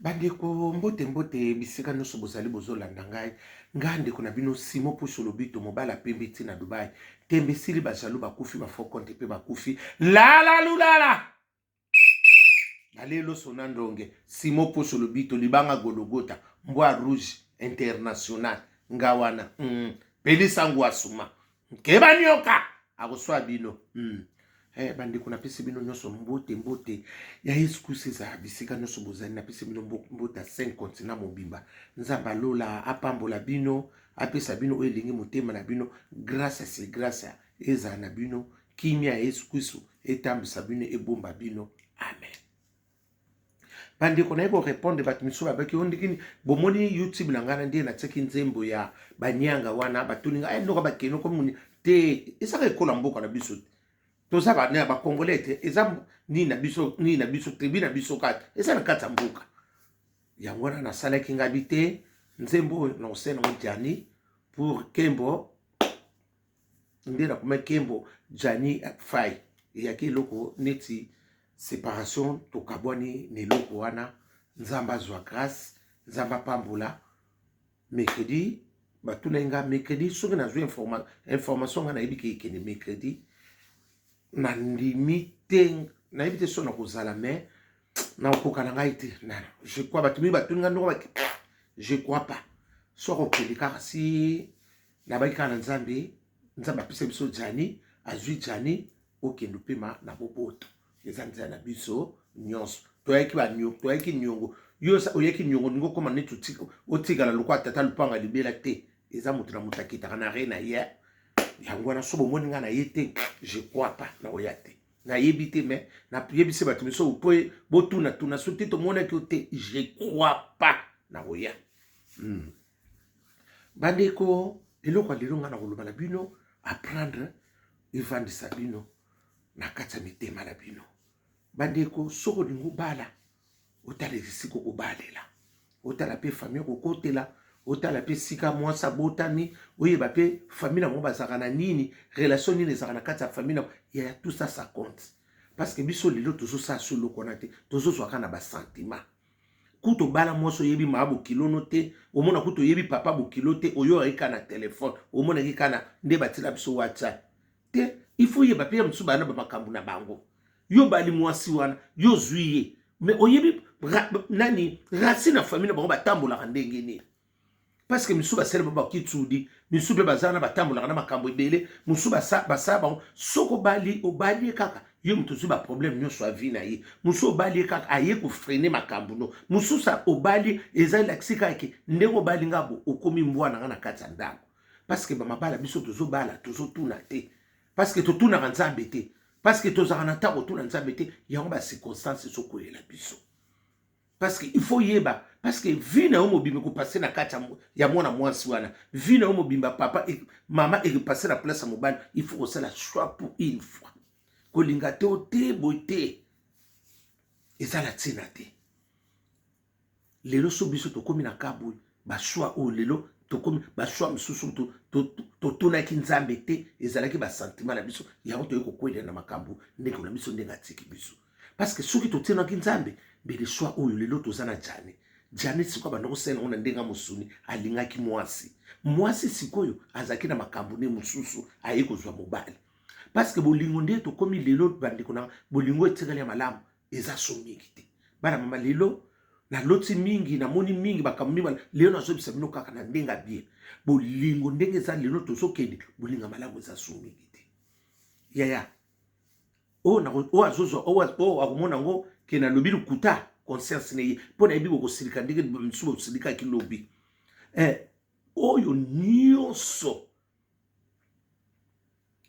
Bandeko, mbote mbote bisika nyonso bozali bozolanda ngai. Ngai ndeko na bino Simon Pusu Lobito, mobali ya pembe ti na Dubai. Tembe esili, ba jaloux bakufi, ba faux compte pe bakufi. Lala lulala! Balelo sona ndonge, Simon Pusu Lobito, libanga Gologota, mbwa rouge international. Nga wana, pelisa ngwasuma. Keba nyoka akoswa bino. Bandeko, napesi bino nyonso mbote mbote ya Yesu Kristo. Ezala bisika nyonso bozali, napesi bino mbote ya 5 continent mobimba. Nzambe alola apambola bino, apesa bino oyo elingi motema na bino. Grâce se grâce ezala na bino, kimia ya Yesu Kristo etambwisa bino, ebomba bino. Amen. Bandeko, naye korépondre bato misusu babaki o ndikini bomoni YouTube na ngai na nde natiaki nzembo ya banyanga wana. Batuni ngai ndoko bakende komoni te, ezaka ekola mboka na biso te, toza bana bacongolais te, eza nini na biso, nini na biso, tribu na biso kaka eza na kati ya mboka. Yango wana nasalaki ngai bi te nzembo oyo na kosala yango Jani pour Kembo, nde nakoma Kembo Jani Fai. Eyaki eloko neti séparation, tokabwani na eloko wana. Nzambe azwa grâce, Nzambe apambola. Mercredi batunaki nga, mercredi soki nazwi information, nga nayebi ke ekende mercredi. Nandimi te, nayebi te so nakozala, mais nakokoka na ngai te. Je crois bato mingi batuni nga ndoko, je crois pas so akokende kaka. Si nabaki kaka na Nzambe, Nzambe apesa biso Jani, azwi Jani, okende opema na boboto. Eza nzela na biso nyonso. Toyaki toyaki niongo, yo oyaki niongo, ningo okóma neti otikala lokola tata lupanga libela te. Eza moto na moto akitaka na re na ye. Yango wana so bomoni ngai na ye te, je crois pas na oya te, nayebi te, mais nayebisi bato miso po botunatuna so te, tomonaki yo te, je crois pas na koya. Bandeko, eloko ya lelo ngai na koloba na bino, apprendre evandisa bino na kati ya mitema na bino. Bandeko, soki olingi obala, otala esika okobalela, otala mpe famille okokotela, otala mpe esika mwasi abotami, oyeba mpe famille na bango bazalaka na nini, relation nini ezalaka na kati ya famille na ya. Tout ça, ça compte, parce que biso lelo tozosala so eloko wana te, tozozwaka na basentiment. Kutu obala mwasi, oyebi maa bokilono te, omona kutu oyebi papa bokilo te, oyo ayeki kaka na telefone, omonaki kaka na nde batina biso WhatsApp te. Il faut oyeba mpe ya mosusu baya na bamakambo na bango. Yo bali mwasi wana, yo zwi ye, mais oyebi nani racine na famille na bango, batambolaka ndenge nini? Parce que misusu basali bango bakitsudi, misusu mpe baza wana batambolaka na makambo ebele, mosusu basala bango. Soki obali, obali ye kaka, ye moto ozwi baproblème nyonso ya vie na ye. Mosusu obali ye kaka, aye kofreiner makambo no. Mosusu obali, eza elakisi kaka ke ndenge obali nga bo, okomi mbwa na nga na kati ya ndako. Parce que bamabala biso tozobala, tozotuna te, parce que totunaka Nzambe te, parce que tozalaka na ntango kotuna Nzambe te. Yango bacirconstance ezokoyela biso, parce que il faut yeba, parce que vie na yo mobimba ekopasser na kati ya mwana mwasi wana. Vie na yo mobimba, papa, mama, ekopasser na place ya mobali. Il faut kosala choix pour une fois. Kolinga te, o te boye te, eza na ntina te. Lelo so biso tokómi na kaboye, bachoix oyo lelo tokomi, bachoix mosusu totunaki Nzambe te, ezalaki basentiment na biso. Yango toyei kokwelela na makambo ndeko na biso ndenge atiki biso, parce que soki totienaki Nzambe, mbele choix oyo lelo toza na Jane. Jane sikoyo abanda kosala yango na ndenge ya mosuni, alingaki mwasi. Mwasi sikoyo azalaki na makambo nde mosusu, aye kozwa mobali, parce que bolingo nde tokomi lelo. Bandeko na bolingo etikali ya malamu eza so mingi te. Bana mama, lelo naloti mingi, namoni mingi makambo mingi. Lelo nazobisa bino kaka na ndenge ya bien. Bolingo ndenge eza lelo, tozokende, bolingo malamu eza so mingi te. Yaya oyo azozwa, oyo akomona yango ke nalobi lokuta, conscience na ye, mpo nayebi bokosilika ndenge misusu bosilikaki lobi. Oyo nyonso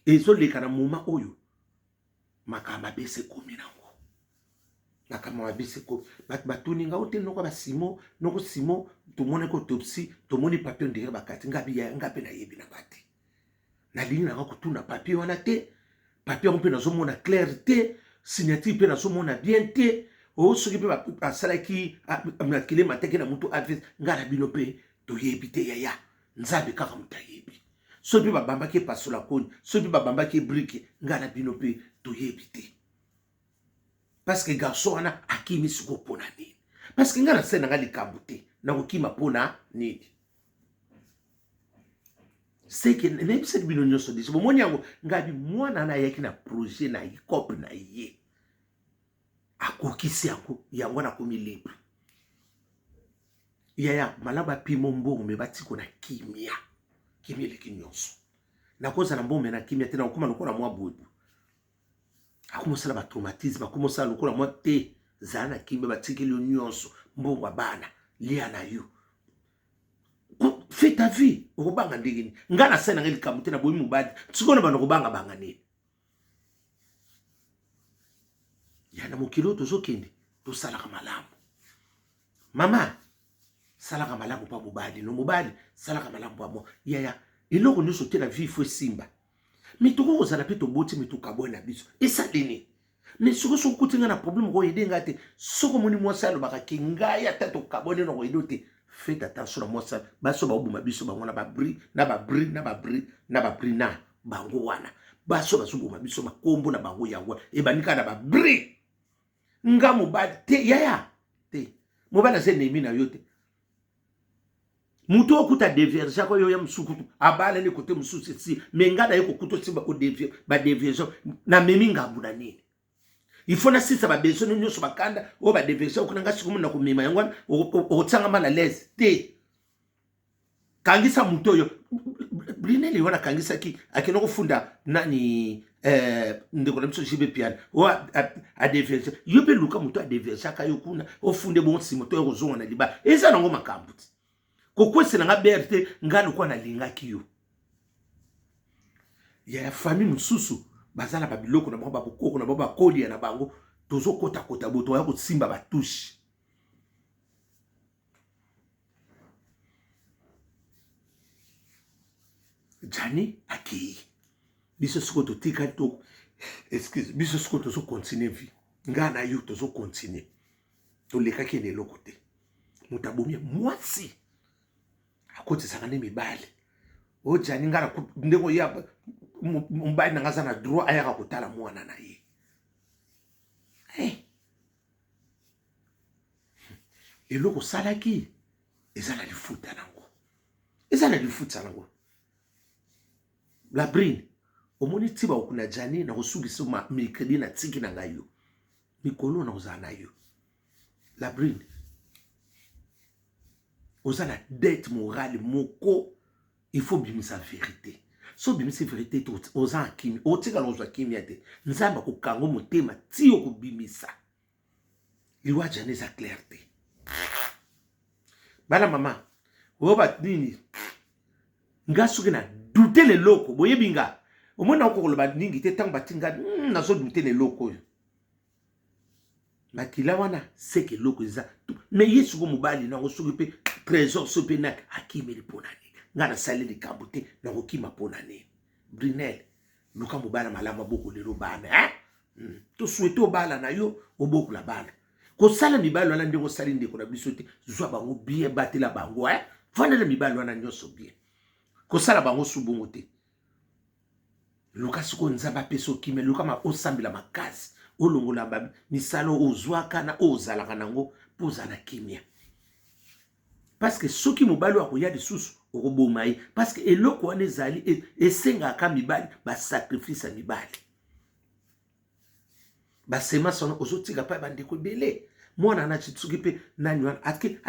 ezoleka na moma oyo, makambo mabe ekomi nango, makambo mabe ekomi. Bato batuni nga o te, noko basimo, noko Simo, tomonaki autopsie, tomoni papier ndenge bakati. Nga biya, nga mpe nayebi na nga te, nalingi nanga kotuna papier wana te. Papier yango mpe nazomona clair te, signature mpe nazomona bien te. O soki mpe basalaki makili mataki na mutu avs, nga na bino mpe toyebi te. Yaya, Nzambe kaka moto ayebi. Soki mpe babambaki epasola koni, soki mpe babambaki ebrique, nga na bino mpe toyebi te. Parce que garçon wana akimi sikoyo mpona nini? Parce que ngai nasali na ngai likambo te, nakokima mpo na nini? Seke nayebisaki bino nyonso deja, bomoni yango. Ngai mwana na ayaki na projet na ye, cope na ye, akokisi yango, yango wana akomi libre. Yaya malamu apima mbongo me batiko na kimia, kimia eleki nyonso. Nakozala mbongo me na kimia te, nakokoma lokola mwa boyeboye, akoma osala batraumatisme, akoma osala lokola mwa te. Zala na kimia, batikeli yo nyonso, mbongo ya bana, lia na yo, fais ta vie. Okobanga ndenge nini? Ngai nasali na ngai likambo te, naboyi mobali, sikoyo na banda kobanga banga nini? Ya na mokili oyo tozokende, tosalaka malamu. Mama, salaka malamu mpa mobali no, mobali salaka malamu mpa mwa yaya. Eloko nyonso te na vie fo esimba. Me tokoki kozala mpe toboti, me tokabwani na biso, esali nini? Me soki soki okuti ngai na problème, okoyede ngai te. Soki omoni mwasi alobaka ke ngai ata tokabwani na koyede te, faites attention na mwasi. Basi oyo baoboma biso bango na babri na babri na babri na babri na bango wana, basi oyo bazoboma biso, bakombo na bango yango ebandi kaka na babri. Nga mobali te, yaya te, mobali aza ennemi na yo te. Moto oyo kuta deviergeaka oyo ya mosusu kutu abalani kote mosusu esi me nga naye kokuta osi badevierge, namemi ngambu na nini? Il faut nasisa babesoin nyonso, bakanda oyo badevierge okuna nga sikomo na komema yango wana, okotianga mal à l'aise te. Kangisa moto oyo Brinele wana akangisaki, akende kofunda nani? Ndeko na biso JB Piana oyo adevierge yo mpe, luka moto adeviergeaka yo kuna, ofunde bongo, nsima to ya kozonga na libala. Eza nango makambo te, kokwesela nga bere te. Nga lokola nalingaki yo ya famille mosusu, baza na babiloko na bango, babokoko na bango, bakolia na bango, tozokotakota bo toya kosimba batushe. Jani akei, biso sikoyo totikali to, excuse, biso sikoyo tozokontinue vie. Ngai na yo tozokontinue, tolekaki na eloko te. Moto abomi mwasi akotisaka nde mibali oyo. Jani, ngai ndenge oya, mobali na ngai aza na droit ayaka kotala mwana na ye. Hey. Eloko osalaki eza na lifuta nango, eza na lifuta nango. Labrine, omoni ti bakokuna Jani na kosukisa mercredi, na tiki na ngai yo mikolo na kozala na yo. Labrine, oza na dette morale moko, il faut bimisa vérité. So obimisi vérité te, oza na kimia, otikala kozwa kimia te. Nzambe akokanga motema ti okobimisa liwa. Jani eza clair te. Bana mama oyo banini, nga soki na dute na eloko, boyebi nga, omoni nakoki koloba mingi te. Ntango bati nga nazodute na eloko oyo, makila wana, seke eloko eza. Me ye siko mobali nango, soki mpe Trésor, soki mpe nani, akimeli mpo na nini? Nga nasali likambo te, nakokima mpo na nini? Brinel, luka mobala malamu, abokolelo bana, eh? Tosouhaite obala na yo, obokola bana. Kosala mibali wana ndenge osali ndeko na biso te. Zwa bango bien, batela bango, eh? Vanda na mibali wana nyonso bien, kosala bango su bongo te. Luka sikoyo Nzambe apesa okimia, luka osambela makasi, olongola misala oyo ozwaka na oyo ozalaka nango mpo ozala na kimia. Parce que soki mobali oyo akoya lisusu, okoboma ye, parce que eloko wana ezali esengaka mibali basacrifice ya mibali, basemence wana ozotika mpa bandeko ebele. Mwana na soki mpe nani wana ake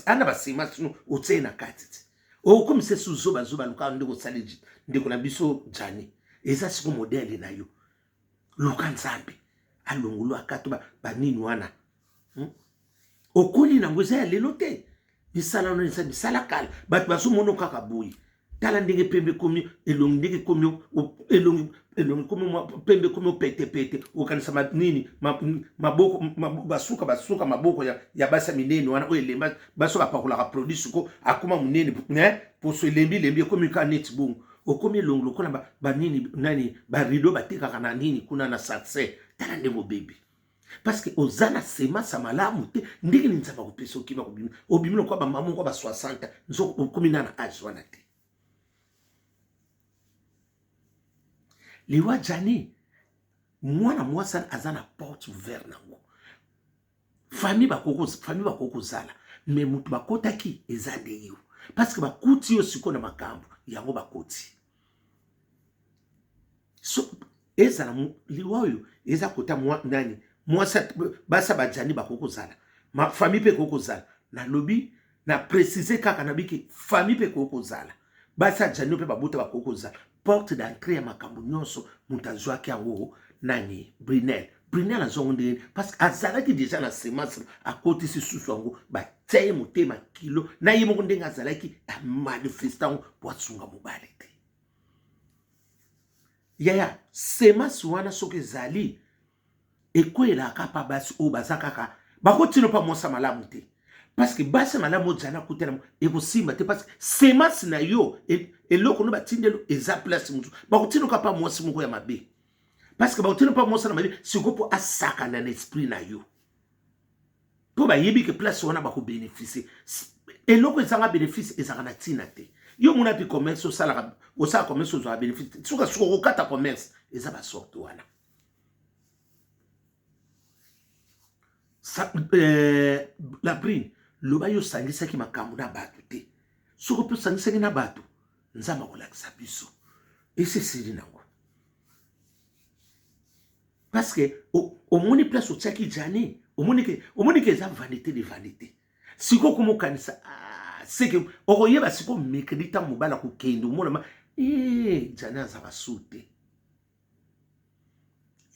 ana basemence no, otie na kati ti okomisa esu zobazoba. Luka ndeko osali ndeko na biso Jani, eza siko modele na yo. Luka Nzambe alongolo akato banini wana, Okoli nango, eza ya lelo te. Misala wana eza misala kala, bato bazomona kaka boye. Tala ndenge pembe ekomi elongi, ndenge ekomi elongi, elongi ekomi pembe, ekomi petepete, okanisa nini? Maboko basuka basuka, maboko ya basi ya minene wana oyo elemba, basi oyo bapakolaka produit, siko akoma monene, poso elembi elembi, ekomi kaka neti bongo. Okomi elongi lokola banini, nani, barideau batekaka na nini kuna na succès. Tala ndenge obebi, parce que oza na semence ya malamu te. Ndenge nini Nzambe akopesa okima kobimi? Obimi lokola bamama moko ba 60, nzoko okomi na na age wana te. Liwa Jani, mwana mwasi aza na porte ouverte nango. Famille bakoki famille bakoki kozala mais moto bakotaki eza nde yo parce que bakuti yo sikoyo na makambo yango bakoti so ezala liwa oyo eza kota mwa nani mwasi basi bajani bakoki kozala ma famille mpe ekoki kozala nalobi na précise kaka nabiki famille mpe ekoki kozala basi ya jani mpe babota bakoki kozala porte d'entrée ya makambo nyonso moto azwaki yango nani brinel brinel azwango ndenge parce que azalaki deja na semence akotisi susu yango batia ye motema kilo na ye moko ndenge azalaki amanifeste yango mpo asunga mobali te yaya semence wana soki ezali ekwelaka pa basi oyo baza kaka bakotino pa mwasi malamu te parce que basi malamu oyo jana akutana ekosimba te parce que semence na yo eloko no batindelo eza place mosusu bakotinoka pa mwasi moko ya mabe parce que bakotino pa mwasi na mabe sikoyo mpo asakana na esprit na yo mpo bayebi ke place wana bakobeneficie eloko ezanga benefice ezalaka na ntina te yo omona mpe commerce osalaka osala commerce ozwaka benefice suka suka okokata commerce eza basorte wana eh, la brine loba yo osangisaki makambo na bato te soki mpe osangisaki na bato nzambe akolakisa biso esi esili nango parce que omoni place otiaki jani omoni ke omoni ke eza vanité de vanité sikoyo okoma okanisa ah, seke okoyeba sikoyo mercredi ntango mobali akokende omonama eh, jani azalaka su te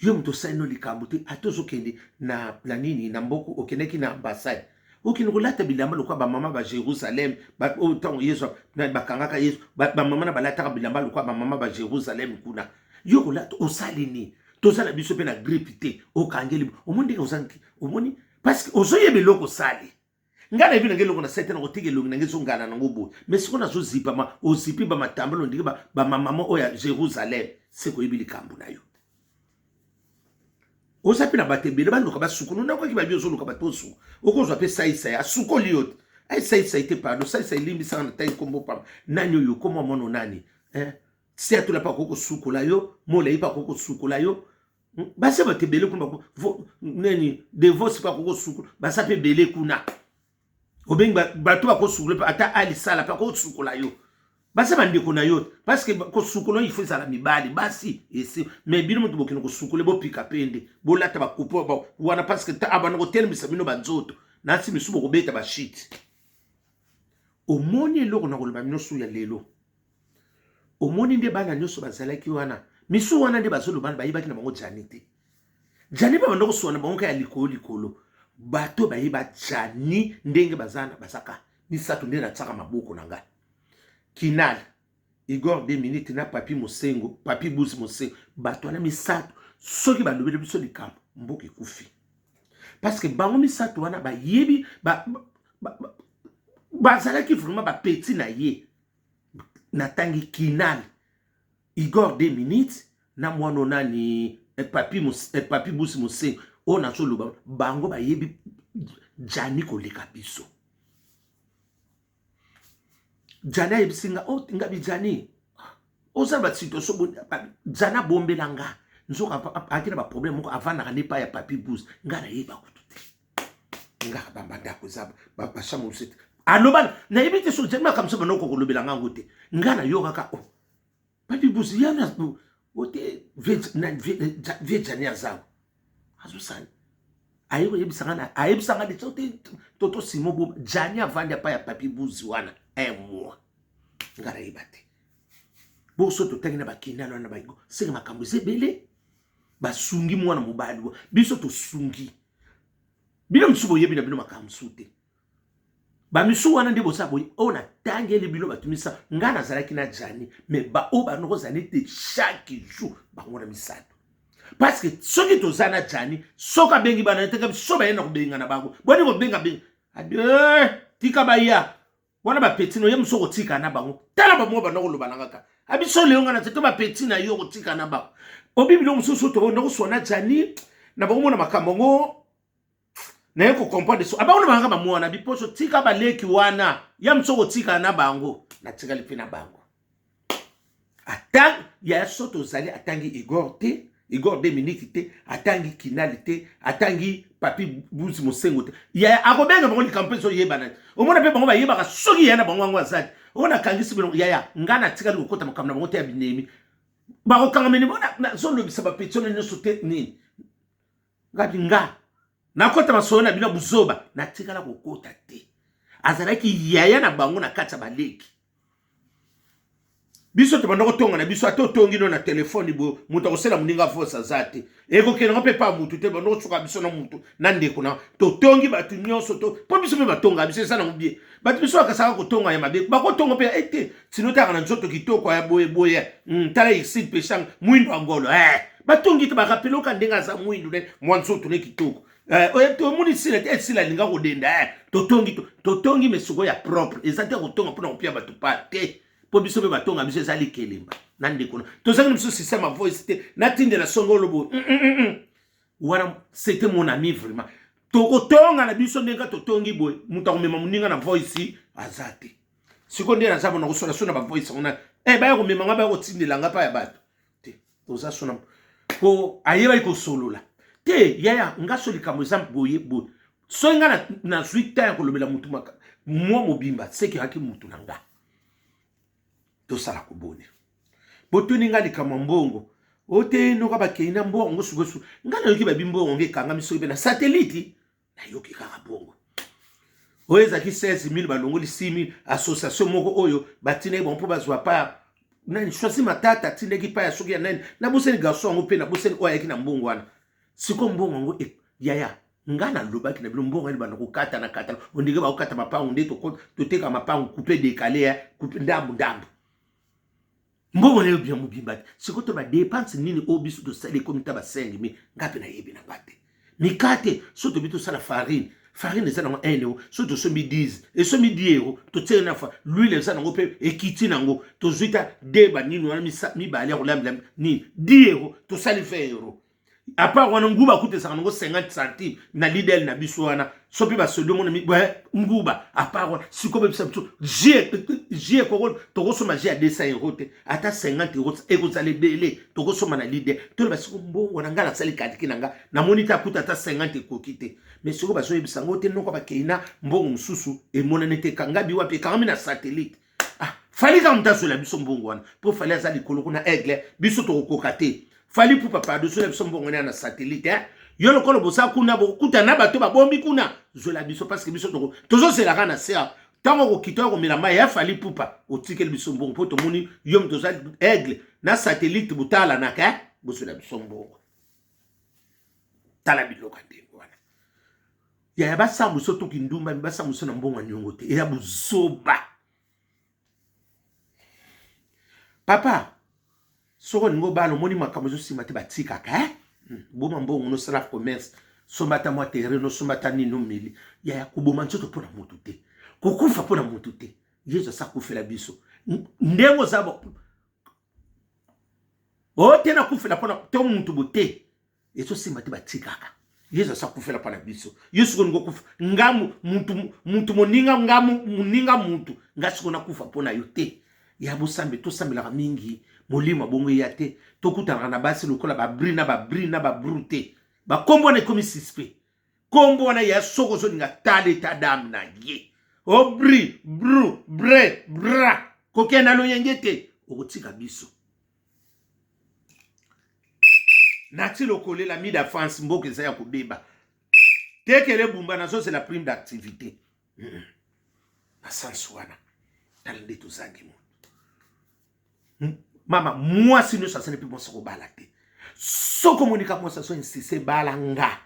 yo moto osali no likambo te ata ozokende na, na nini na mboka okendaki na ambassade okende kolata bilamba lokola bamama ba jérusalem oyo ntango yesu bakangaka yesu bamama na balataka bilamba lokola bamama ba jérusalem kuna yo kolata osali nini toza na biso mpe na grippe te okangeli omoni ndenge ozangi omoni parce que ozoyeba eloko osali ngai nayebi nange eloko nasali te nakoteka elongi nange ezongala nango boye mais sikoyo nazozipama ozipi bamatambelo ndenge bamamama oyo ya jérusalem se koyebi likambo na yo oza mpe na bato ebele baluka basukulu nakoki babi ozoluka bato osuku okozwa mpe saisai asukoli yo te ai saisai te pardon saisai elimbisaka na tai nkombo pamba nani oyo okoma mono nani eh? siatula mpe akoki kosukola yo molai mpe akoki kosukola yo hmm? basi bato ebele kuna nini devos mpe akoki kosukola baza mpe ebele kuna obengi bato bakosukola mpe ata alisala mpe akosukola yo baza bandeko na yo parce que kosukola il faut ezala mibali basi esi mais bino moto bokende kosukola bopika mpe nde bolata bakupo wana parce que abanda kotelemisa bino banzoto nasi misusu bokobeta bashite omoni eloko na koloba bino su ya lelo omoni nde bana nyonso bazalaki wana misu wana nde bazoloba bayebaki na bango jani te jani mpe banda koswana bango kaka ya likolo likolo bato bayeba jani ndenge baza na bazaka misato nde natiaka maboko na ngai kinal igor de minute na papi mosengo papi busi mosengo bato wana misato soki balobeli biso likambo mboka ekufi parce que bango misato wana bayebi bazalaki ba, ba, vraiment bapeti na ye natangi kinal igor de minutes na mwana nani eh, papi, eh, papi busi mosengo oyo nazoloba bango bayebi jani koleka biso jani ayebisi nga oh, nga bijani oza ba situation jani abombela nga nzoka ayaki na baproblème moko avandaka nde epai ya papi bus nga nayeba kutu te nga bamba ndako eza bachambre mosusu te aloba nayebi te soki makambo so banoko kolobela nga yango te nga nayokaka o oh, papi bus yana ote vie jani azawa azosala aye koyebisa nga ayebisa nga deja te toto simo boma jani avandi apa ya papi buzi wana un mois nga nayeba te boso totangi na bakindana wana baigo seke makambo eza ebele basungi mwana mobali biso tosungi bino mosusu boyebi na bino makambo mosusu te bamisu wana nde boza boye oyo natangeli bino bato misa ngai nazalaki na jani mais baoyo banda kozala nete chaque jour bango na misato parce que soki toza na jani soki abengi bana teka biso baye na kobenga na bango boni kobenga benga ade tika baya wana bapeti na ye mosu okotika na bango tala bango banda koloba na kaka abiso leo ngai na te to bapeti na yo okotika na bango obi biloko mosusu tobanda koswa na jani na bango mona makambo yango naye ko comprendre so abango na bangaka bamwana biposo tika baleki wana ya mosu okotikala na bango natikali mpe na bango ata ya so tozali atangi igor te igor de minute te atangi kinali te atangi Papi Buzi Mosengo te. Yaya akobenga bango likambo mpe ezoyebana. Omona mpe bango bayebaka soki yaya na bango yango aza te. Oyo nakangisi bino yaya, nga natikali kokota makambo na bango te ya binemi. Bakokanga mini nazolobisa bapeti wana nyonso te nini. Ngabi nga nakota masolo na bino buzoba natikala kokota te. Azalaki yaya na bango na kati ya baleki. Biso tobanda kotonga na biso, ata otongi no na telefone boye, moto akosela moninga force aza te, ekokende ngo mpe pa motu te. Banda kosuka biso na motu na ndeko na totongi bato nyonso to mpo biso mpe batonga biso eza nango bie. Bato biso bakasaka kotonga ya mabe, bakotonga mpe ete sino otaka na nzoto kitoko ya boye boye. Tala Irsile Peshang mwindu ya ngolo, batongi te, barapele oka ndenge aza mwindu ne mwa nzoto ne kitoko. Tomoni sila te, sila alinga kodenda. Totongi totongi me sikoyo ya propre eza te kotonga mpona kopia bato pa te, mpo biso mpe batonga biso eza likelemba na ndeko na tozangi na biso système ya voice te, natindela songo olobo wana. C'était mon ami vraiment. Tokotonga na biso ndenge totongi boye, moto akomema moninga na voice aza te. Sikoyo nde naza bona kosola so na bavoice yango na baya komema nga, baya kotindela nga pa ya bato te. Toza so na po ayebaki kosolola te. Yaya, nga so likambo eza boye boye, soki nga nazwi temps ya kolobela mutu mwa mobimba, sekeyaki mutu na nga tosala kobone. Botuni nga likambo ya mbongo o te, noka bakei na mbongo ngo sikoyo. Nga nayoki babi mbongo ngo ekangami soki mpe na satellite, nayoki kaka bongo. Oyo ezalaki 16 000, balongoli 6 000. Association moko oyo batindaki bango mpo bazwa pa nani, Choisi Matata atindaki pa ya soki ya nani, nabosani garçon yango mpe nabosani oyo ayaki na mbongo wana. Sikoyo mbongo yango yaya, nga nalobaki na bino, mbongo yani banda kokata na katana ondenge bakokata mapangu nde toteka mapangu coupe décalé ya coupe ndambu ndambu, mbongo nayo bien mobimba te. Sikoyo to badepense nini oyo biso tosali ekomi ta ba 5 000, nga mpe nayebi na nga te. Mikate so tobi tosala farine, farine eza nango 1 euro, so tosombi 10 esombi 10 euro, totie na fa l'huile eza nango mpe ekiti nango, tozwi ta de banini wana mibale ya kolambela nini, 10 euro, tosali 20 euro. À part wana, nguba kuta ezalaka nango 50 centime na Lidl na biso wana, so mpe basodio mona nguba. À part wana, sikoyo bebisa biso jus ekoko, tokosomba jus ya 200 euro te, ata 50 euro ekozala ebele, tokosomba na Lidl. Toloba siko mbongo na ngai nasali kaliki na nga, namoni te akuta ata 50 ekoki te. Mais sikoyo bazoyebisa yango te, noko bakei na mbongo mosusu emonani te, ekangami wapi? Ekangami na satellite. Fally kaka moto azwela biso mbongo wana, mpo Fally aza likolo kuna, aigle, biso tokokoka te. Fally Ipupa, pardon, zwela biso mbongo wana na satellite. Yo lokola boza kuna, bokuta na bato babombi kuna, zwela biso, parce que biso tozozelaka na se ntango okokita oyo komela mai ya Fally Ipupa, otikeli biso mbongo, mpo tomoni yo moto oza aigle na satellite, botalanaka, bozwela biso mbongo. Tala biloko ya ndenge wana yaya, basala biso toki ndumba, basala biso na mbongo ya niongo te, eya buzoba. Papa, soki olingi obala, omoni makambo ezosima te, batikaka. Boma mbongo, nosala commerce, somba ata mwa terrain, nosomba ata nini, omeli. Yaya, koboma nzoto mpo na motu te, kokufa mpo na motu te. Yesu asa akufela biso ndenge oza o te, nakufela mpona to mutu bo te, ezosimba te, batikaka. Yesu asa akufela mpo na biso. Yo sikoyo olingi okufa, nga mutu mutu moninga, nga moninga mutu, nga sikoyo nakufa mpo na yo te. Ya bosambe, tosambelaka mingi, molimo bongo eya te. Tokutanaka na basi lokola babri na babri na babru te, bakombo wana ekomi suspect. Kombo wana ya soki ozolinga, tala eta dame na ye, obri bru bre bra, kokende na loyenge te, okotika biso nati lokolela mida France. Mboka eza ya kobeba, tekele bumba, nazozela prime d'activité na sansi wana. Tala nde tozangi moto. Mama, mwasi nyonso asali mpe mwasi kobala te. Soki omonika mwasi azo insiste bala nga,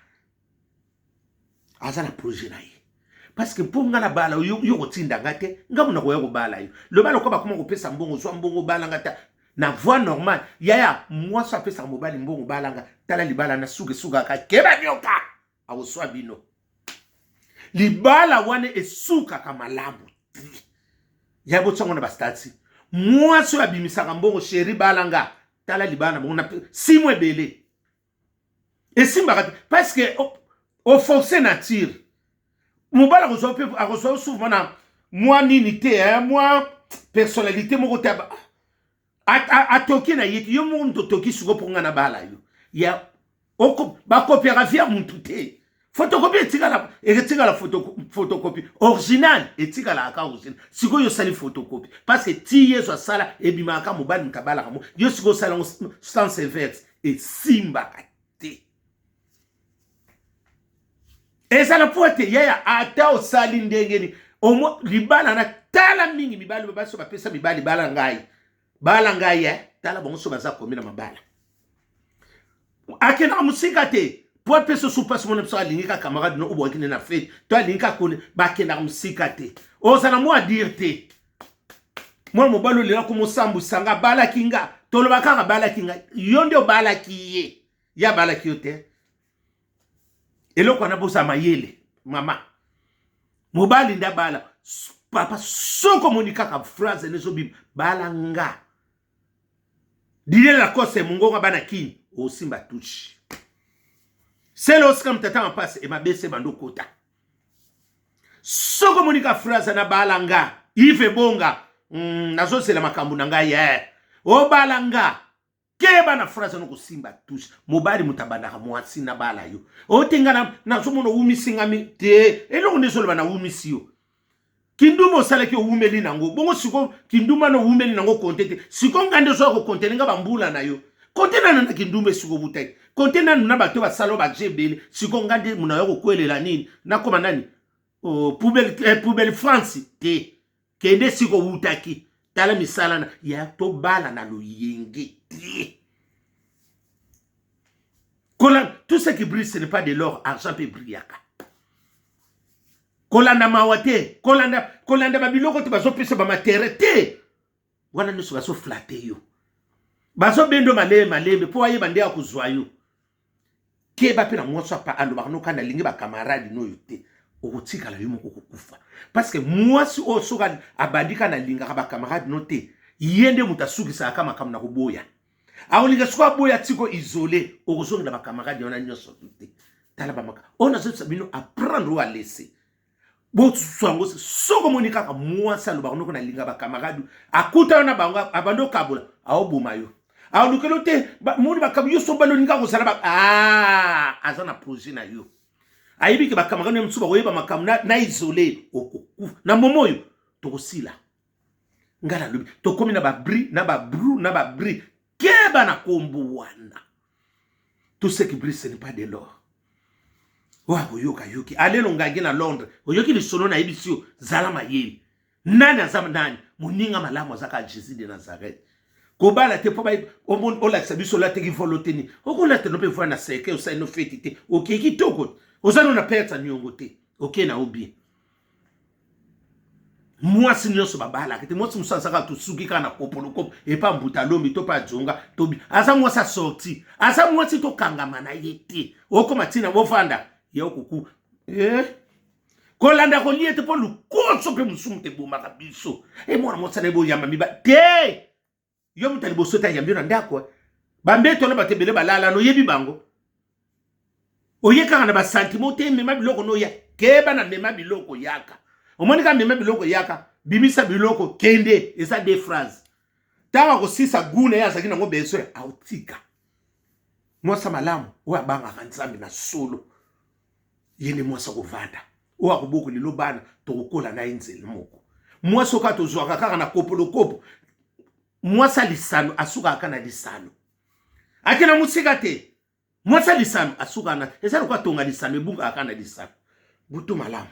aza na projet na ye, parce que mpo nga na bala yo, yo kotinda nga te, nga mona koya kobala yo. Loba lokola bakoma kopesa mbongo, zwa mbongo bala nga ta na voie normale. Yaya, mwasi apesaka mobali mbongo bala nga, tala libala na suka esukaka keba nyoka akoswa bino. Libala wana esukaka malamu te. Ya botiango na bastati, mwasi oyo abimisaka mbongo, chéri bala nga, tala libala na bango na simo ebele esimbaka te, parce que oforce nature. Mobali akozwa mpe akozwa souvent na mwa nini te, mwa personnalité moko te, atoki na ye te. Yo moko moto otoki siko mpo nga na bala yo ya bakopiaka vie ya mutu te. Photocopie etikala, etikala photocopie original, etikalaka kaka original. Sikoyo osali photocopie parce que ti Yesu asala ebimaka mobali moto abalaka mo yo, sikoyo osala yango sens inverse, esimbaka te. Ezala po ete yaya, ata osali ndenge nini, omo libala na tala mingi mibali basi bapesa mibali bala ngai, bala ngai eh. Tala bango so baza komi na mabala, akendaka mosika te po apesa osu mpasi. Mona biso, alingi ka camarade no obwaki nde na fête to alingi ka kone, bakendaka mosika te. Ozala mwa dire te, mwana mobali olela komosambwisa nga, abalaki nga. Toloba kaka abalaki nga, yo nde obalaki ye, ye abalaki yo te. Eloko wana bozala mayele. Mama, mobali nde abala. Papa, soki omoni kaka phrase ene ezobima bala nga, Didier Lacoste, mongongo bana kini, osimba touche sele osika mutata mapasi emabese bando kota. Soki omoni ka phrase na bala nga, Yves Bonga, nazozela makambo na ngai eh. Obala nga, keba na phrase wana, kosimba touche. Mobali moto abandaka mwasi na bala yo ote nga nazomona owumisi ngami te. Eloko nde ezoloba nawumisi yo, kindumba osalaki, owumeli nango bongo. Siko kindumba na owumeli nango, konte te. Siko nga nde ozoya kokontele nga bambula na yo. Konte nanu na kindumba esiko obutaki, konte nanu na bato basala oyo baje ebele. Siko nga nde mona yo kokwelela nini? Nakoma nani? Oh, poubelle, eh, poubelle France te. Kende esika owutaki, tala misala na ya tobala na loyenge te. Kola, tout ce qui brille, ce n'est pas de l'or. Argent mpe brillaka. Kolanda mawa te, kolanda, kolanda babiloko te, bazopesa bamatere te. Wana nyonso bazoflatter yo, bazobendo malembe malembe mpo ayeba nde akozwa yo. Keba mpe na mwasi alobaka noka nalingi bacamarade noyo te, okotikala yo moko kokufa. Parce que mwasi oyo soki abandi ka nalingaka bacamarade no te, ye nde moto asukisaka makambo na koboya. Akolinga soki aboya tiko isole, okozongela bacamarade wana nyonso te. Tala bamaka oyo nazobisa bino, apprendre oyo alese bozwa yango. Soki omoni kaka mwasi alobaka noko nalinga bacamarade, akutana na bango, abandi okabola, aoboma yo, alukeli te. Moni bakambo yo so bali olinga kozala ba ah, aza na projet na yo, ayebi ke bacamarade mosusu bakoyeba makambo na isole, okokufa na momo oyo. Tokosila ngai nalobi, tokomi na babri na babru na babri. Keba na kombo wana. Tout ce qui brille, ce n'est pas de l'or. Oyo akoyoka yoki alelo ngangi na Londres, oyoki lisolo nayebisi yo. Zala mayele. Nani aza nani? Moninga malamu aza kaka Jésus de Nazareth. Kobala te mpo olakisa biso olateki volo te. Nini okolata no mpe voi na seke, osali no feti te, okei kitoko, oza no na perte ya niongo te, okei na obie. Mwasi nyonso babalaka te. Mwasi mosusu azaka tosuki kaka na kopolokopo epa mbuta lombi to mpe ajonga tobi, aza mwasi asorti, aza mwasi tokangama na ye te. Okoma ntina bovanda ye okoku eh? Kolanda kolia te mpo lukoso mpe mosumu te ebomaka biso. E mwana mwasi na ye boyamba miba te, yo moto ya liboso te ayambi yo na ndako. Bambeto na bato ebele balala, noyebi bango. Oye kaka na basentiment te, mema biloko noya. Keba na mema biloko yaka. Omoni kaka mema biloko yaka, bimisa biloko kende, eza deux phrases. Ntango akosisa gu na ye azalaki nango besoin, aotika. Mwasi malamu oyo abangaka Nzambe na solo, ye nde mwasi akovanda, oyo akoboko lelo bana tokokola na ye nzela moko. Mwasi oyo kaka tozwaka kaka na kopolokopo, mwasi ya lisano asukaka kaka na lisano, ake na mosika te. Mwasi ya lisano asukaka na, eza lokola tonga lisano ebungaka kaka na lisano. Butu malamu.